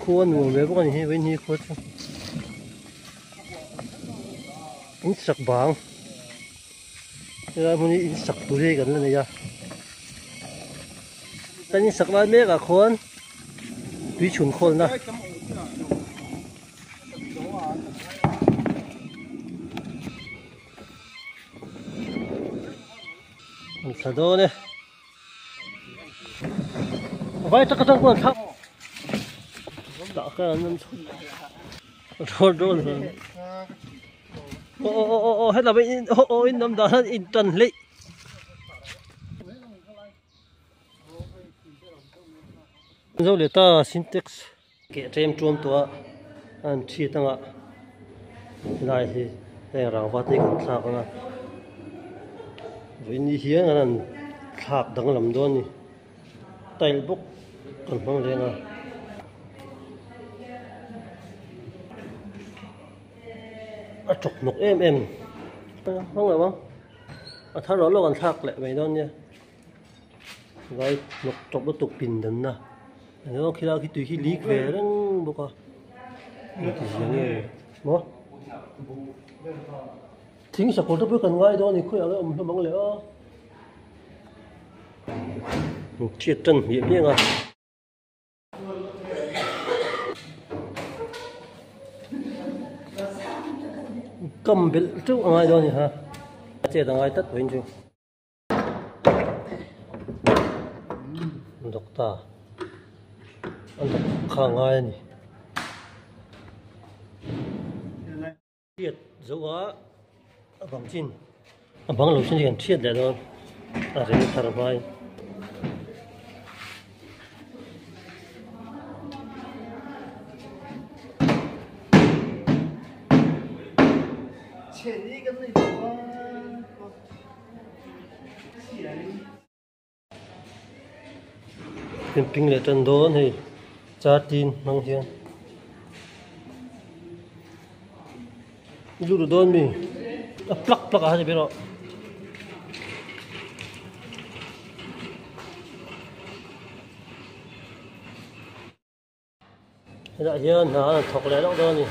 Khua nuam ve bawk a ni hi vawiin hi khua chu in sak bang helai hmun hi in sak tur hi kan la nei a kan in sak lai mek ah khuan tui chhun khawl na an thla dawn e. Vai tak atang kuan thak tak ka an roll roll o o o o hetla in o o in nam dan in tan hlei zo le ta syntax ke tlem tuam tua an thi tanga lai hi heng rangva te kan thlak anga vawiin ni hian an han thlak danglam dawn a ni tile bawk kan hmang leng a. A tawk hnawk em em hmang lo ang a thar lawk lawk an thlak leh mai dawn nia vai hnawk tawp lutuk pindan na eng khilai khi tui khi leak ve reng bawk a engti zia nge maw thing sakawr te pawh hi kan ngai dawn a ni khawiah nge awm hlawm ang le aw chhiat tan hmiah hmiah ang a. Kam belh teuh a ngai dawn a ni ha a chet a ngai tlat pawhin chu. Doctor an dawk kha ngai a ni. Thiat zo a a bang chin a bang lo chin hi kan thiat leh dawn a reng thar hmai. Camping leh tan dawn hei char tin hmang hian i lut dawn mi a plug plug ah hian ber rawh. Hetah hian hna an thawk leh lawk dawn a ni.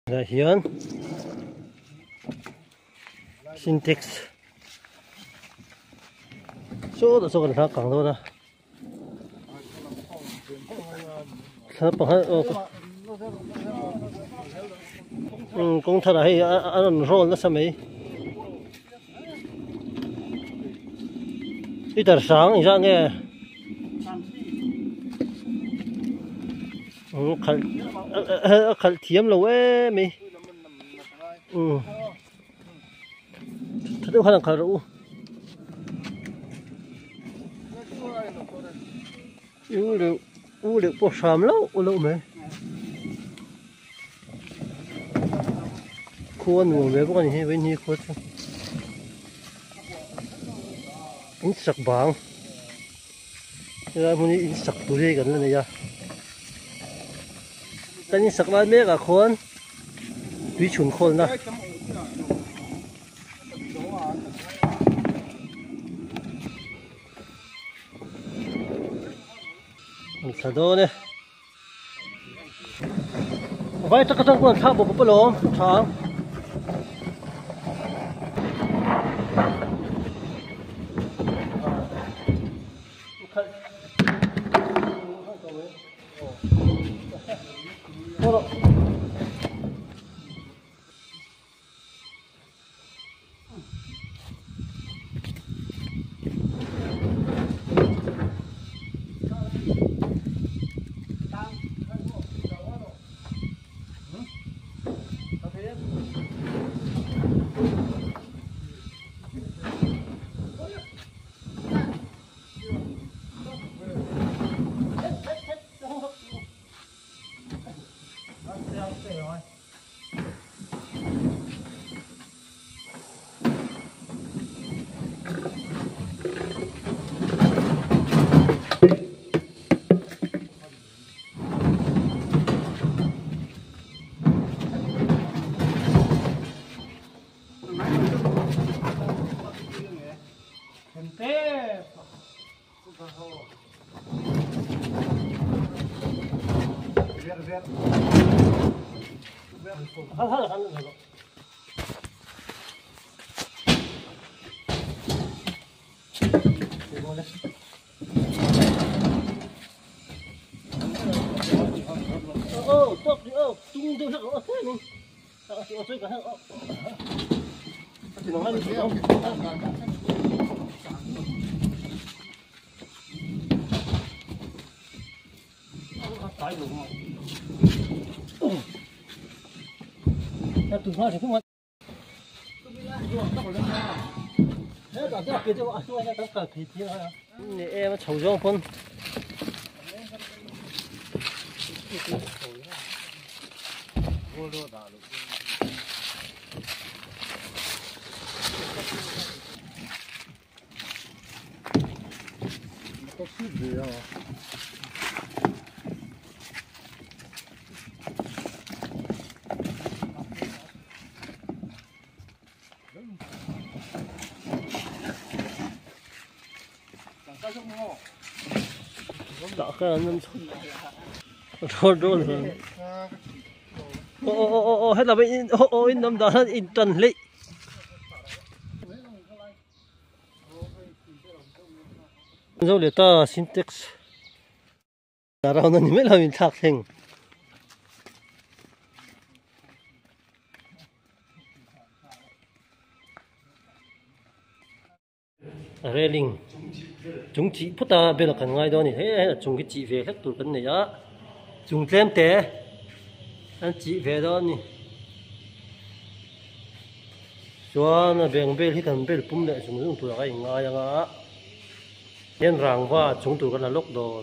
Hetah hian sintex sawtah saw kan thlak kang dawn a thla pakhat aw kawng tharah hei a rawn roll nasa mai. Liter sang engzah nge khalh a khalh thiam lo em mai tha deuh khan an khalh rawh u u leh u leh pawh hram loh loh mai. Khua nuam ve bawk a ni hi vawiin hi khua chu in sak bang helai hmun hi in sak tur hi kan la nei a kan in sak lai mek ah khuan tui chhun khawl na an thla dawn e. Vai tak atang kuan thla bawk alawm tha ang. Ô hết là bên ô in nằm đó in tuần lị. Dâu để ta syntax. Là nó mới là mình thạc thành. Railing chúng chỉ phút ta bên là cần ngay đó này thế là chúng cái chỉ về hết tụi cái này á chúng thêm té anh chỉ về đó nè cho nó bèn bê thì thằng bê bún lại chúng chúng tụi cái ngay á nên rằng và chúng tụi cái là lúc đó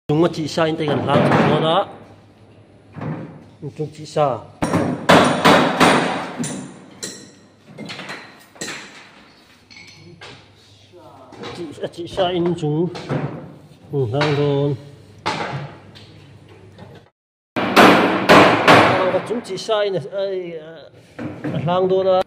chúng mà chỉ sai tay gần làm đó đó chúng chỉ xa chỉ xa in chúng đang đồn chúng chỉ sai này lang đồn à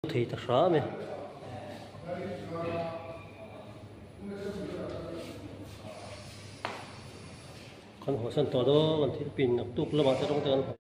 Thei ta hram e. Kan haw san tawh dawn kan thil pin naktuk lamah te rawng te kan haw.